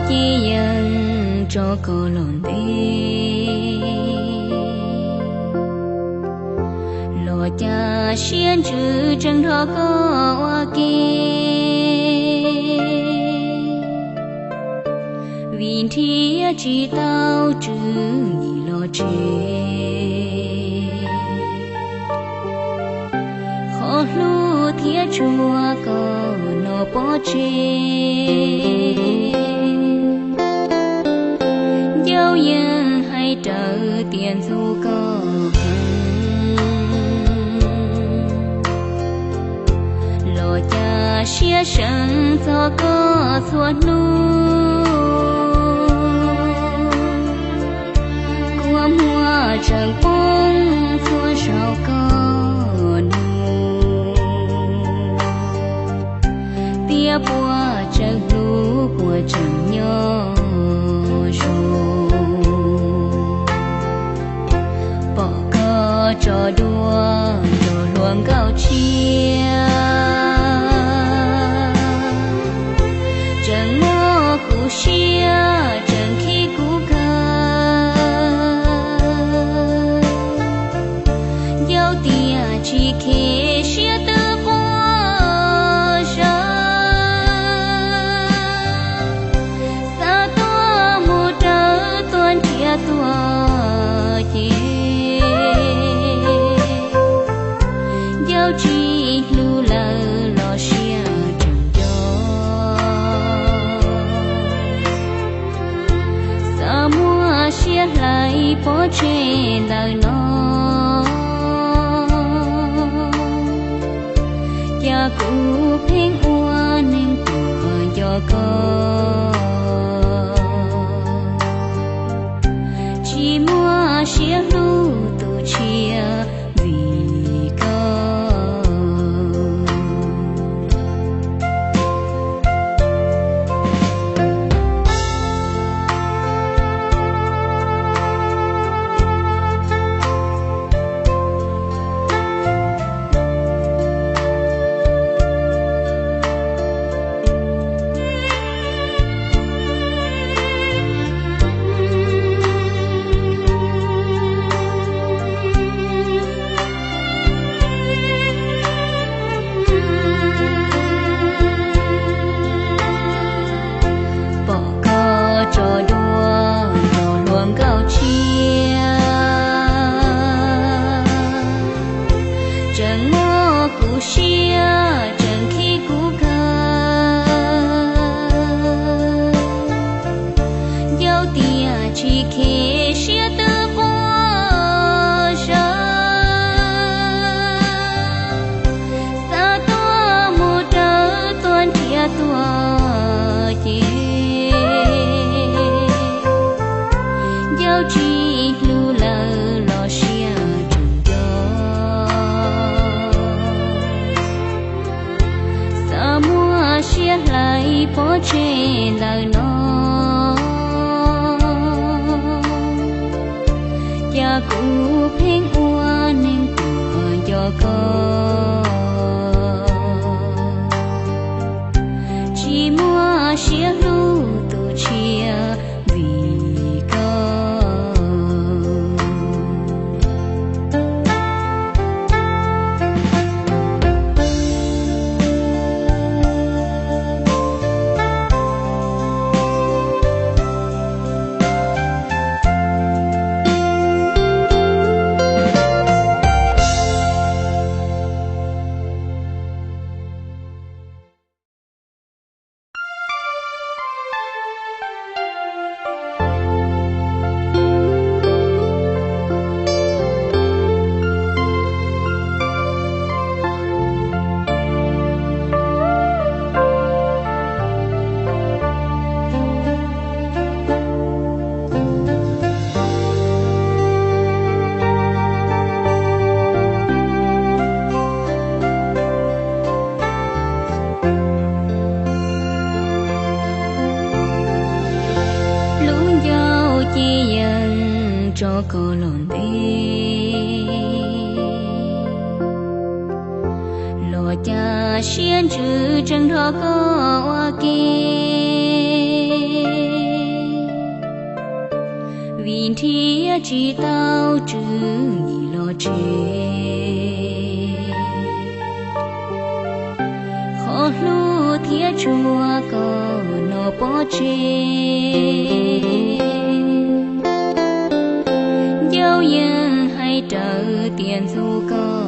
ces yeej tso koj los ntev. Los cas siab ntsws tseem nrog koj ua ke, vim nrhiav tsis tau tswv yim los tseg. Qhov hlub thiab tshua koj no pov tseg, ncauj yeej hais raws tias ntxub koj heev. Los cas siab seev txog koj txhua hnub, kua muag tseem poob txhua zaus koj nug, tias puas tseem hlub puas tseem nyob zoo. Pom koj tso dua nrog luag nkauj tshiab, tseem muaj kuv siab tseem khib kuv kawg. Ncauj tias tsis khev siab twb quaj zom zaws, xav tuaj mus raws tuaj nrhiav tuaj ces, ncauj tsis hlub lawm los siab tseem nco. Xav muab siab hlais pov tseg ntawm no, cas kuv pheej ua neeg tuag nco koj. Tsis muaj siab hlub tus tshiab vim koj. Pom koj tso dua nrog luag nkauj tshiab, tseem muaj kuv siab tseem khib kuv kawg. Ncauj tias tsis khev siab twb quaj zom zaws, xav tuaj mus raws tuaj nrhiav tuaj ces, ncauj tsis hlub lawm los siab tseem nco. Xav muab siab hlais pov tseg ntawm no, cas kuv pheej ua neeg tuag nco koj. Tsis muaj siab hlub tus tshiab vim koj. Los cas siab ntsws tseem nrog koj ua ke, vim nrhiav tsis tau tswv yim los tseg. Qhov hlub thiab tshua koj no pov tseg, ncauj yeej hais raws tias ntxub koj